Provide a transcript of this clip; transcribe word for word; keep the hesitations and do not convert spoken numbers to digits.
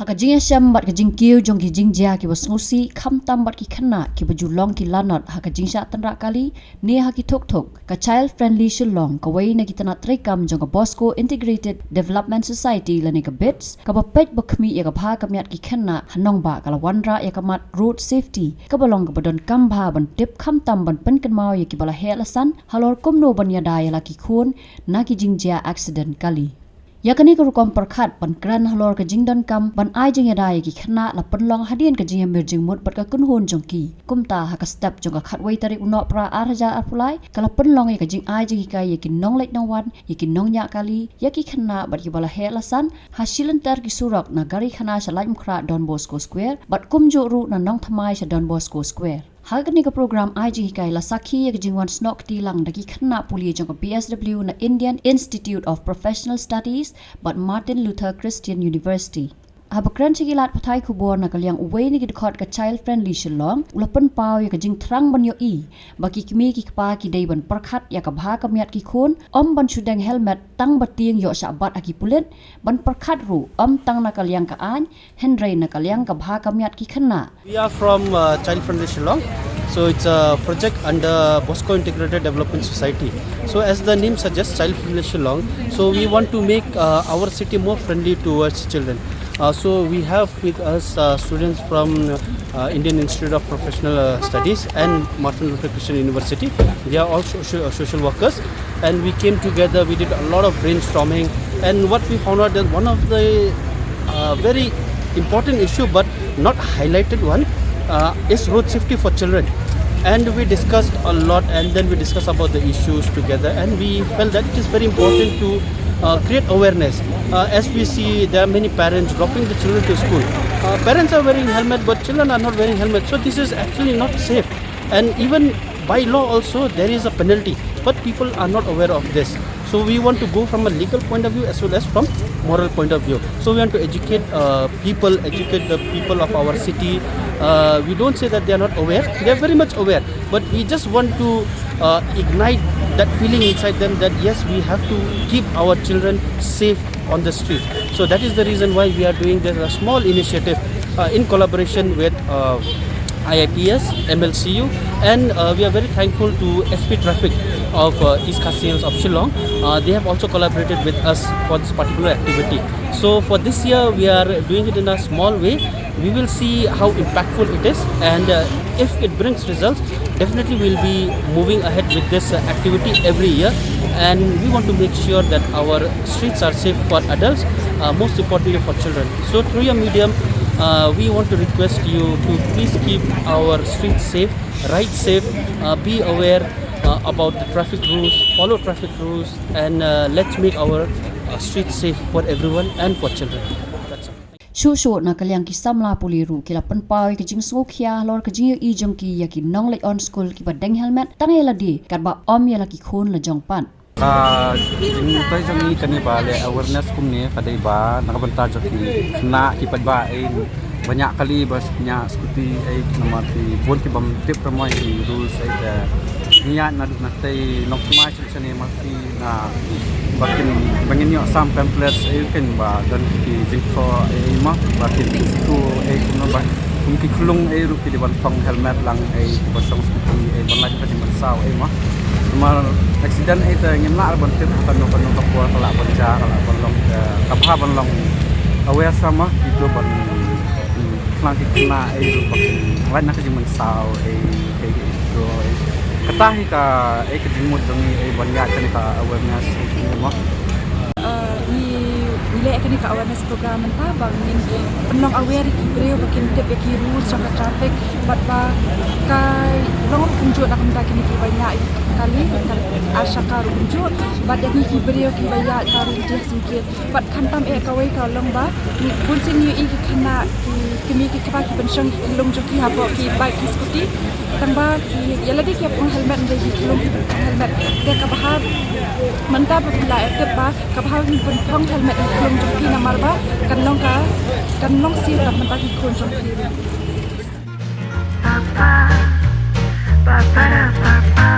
Ka jingïashem bad ka jingkiew jong ki jingjia kiba sngewsih, khamtam bad ki khynnah kiba ju long ki lanot ha ka jingshah tynrah kali ne ha ki thuk thuk. Ka Child Friendly Shillong, kawei na ki tnat treikam jong ka Bosco Integrated Development Society lane ka BIDS, kaba peit ba khmih ïa ka bha ka miat ki khynnah ha nongbah, ka la wanrah ïa ka mat Road Safety, kaba long kaba donkam bha ban tip khamtam ban pynkynmaw ïa kiba la heh la san halor kumno ban ïada ïa la ki khun na ki jingjia accident kali. Ïa kane ka rukom pyrkhat ban kren halor ka jingdonkam ban ai jingïada ïa ki khynnah la pynlong hadien ka jingïamir jingmut bad ka kynhun jong ki. Kumta, ha ka step jong ka khatwei tarik u Nohprah ar hajar arphew lai, ka la pynlong ïa ka jingai jinghikai ïa ki nongleit nongwan, ïa ki nongñiah kali, ïa ki khynnah bad kiba la heh la san ha shilynter ki surok, na Garikhana sha Laitumkhrah Don Bosco Square bad kumjuh ruh na Nongthymmai sha Don Bosco Square. Ha kane ka program ai jinghikai la sakhi ïa ka jingwan snoh kti lang da ki khynnah pule jong ka B S W na Indian Institute of Professional Studies bad Martin Luther Christian University. Haba kren sha ki lad pathai khubor na ka liang uwei na ki dkhot ka Child Friendly Shillong, u la pynpaw ïa ka jingthrang ban ïohi ba ki kmie ki kpa ki dei ban pyrkhat ïa ka bha ka miat ki khun, ym ban shu deng helmet tang ba tieng ïoh shah bat ha ki pulit, ban pyrkhat ruh ym tang na ka liang ka aiñ, hynrei na ka liang ka bha ka miat ki khynnah. We are from uh, Child Friendly Shillong. So it's a project under Bosco Integrated Development Society. So as the name suggests, Child Friendly Shillong. So we want to make uh, our city more friendly towards children. Uh, so we have with us uh, students from uh, Indian Institute of Professional uh, Studies and Martin Luther Christian University. They are all social, uh, social workers, and we came together. We did a lot of brainstorming, and what we found out that one of the uh, very important issue, but not highlighted one, uh, is road safety for children. And we discussed a lot, and then we discussed about the issues together, and we felt that it is very important to uh, create awareness. Uh, as we see, there are many parents dropping the children to school. Uh, parents are wearing helmet, but children are not wearing helmet. So this is actually not safe. And even by law also, there is a penalty, but people are not aware of this. So we want to go from a legal point of view as well as from moral point of view. So we want to educate uh, people, educate the people of our city. Uh, we don't say that they are not aware; they are very much aware. But we just want to uh, ignite that feeling inside them that yes, we have to keep our children safe on the street. So that is the reason why we are doing this a small initiative uh, in collaboration with uh, I I P S, M L C U, and uh, we are very thankful to S P Traffic of uh, East Khasi Hills of Shillong. Uh, they have also collaborated with us for this particular activity. So for this year, we are doing it in a small way. We will see how impactful it is, and uh, if it brings results, definitely we'll be moving ahead with this uh, activity every year. And we want to make sure that our streets are safe for adults, uh, most importantly for children. So through your medium, uh, we want to request you to please keep our streets safe, ride safe, uh, be aware uh, about the traffic rules, follow traffic rules, and uh, let's make our uh, streets safe for everyone and for children. That's all. Shuh shuh na ka liang ki samla pule ruh ki la pynpaw ïa ka jingsngewkhia halor ka jingïohi jong ki ïa ki nongleit on skul kiba deng helmet tang ïa lade katba ym ïa la ki khun la jong pat. Ka jingmyntoi jong ngi kane ba leh awareness kumne ka dei ba na ka bynta jong ki khynnah ki paidbah ei ba ñiah kali ba ñiah scooty ei namar ki bun ki bym tip thymmai ki rules ei te ngi ïaid naduh na tei Nongthymmai sha shane ma ki na ba kin ba ngin ïoh sam pamphlets ei kin ba don ki jingthoh ei ma ba kin shu ei kumno ba kum ki khlung ei ruh ki dei ban thong helmet lang ei ba shong scooty ei ban lait ka jingmynsaw ei ma. Namar accident ei te ngim lah ban tip ha kano kano ka por ka lah ban jia ka lah ban long ka bha ban long aware sa ma kito ban khlong ki khynnah ei ruh ba kin lait na ka jingmynsaw ei ei ei to ei. Kata hi ka ei ka jingmut jong ngi ei ban ïaid kane ka awareness ei jong ngi ma. Uh, ngi ngi leh kane ka awareness program mynta ba ngin pynlong aware ïa ki briew ba kin tip ïa ki rules jong ka traffic bad ba ka long ruh kumjuh na ka bynta kine kiba ñiah kali ka ar shaka ruh kumjuh bad ïa ngi ki briew kiba ïaid ka ruh dih sngewkit. Bad khamtam eh kawei ka long ba bunsien ngi ïohi ki khynnah ki kmie ki kpa ki pynshong ki khlung jong ki hapoh ki bike ki scooty. Tang ba ki ïa lade ki ïa pynthong helmet, hynrei ki khlung ki pynthong helmet. Te kaba ha mynta ba phi la ïa tip ba kaba ha ki pynthong helmet ki khlung jong ki namar ba kan long ka kan long sir ka mynta ki khun jong ki. Papa, papa, papa.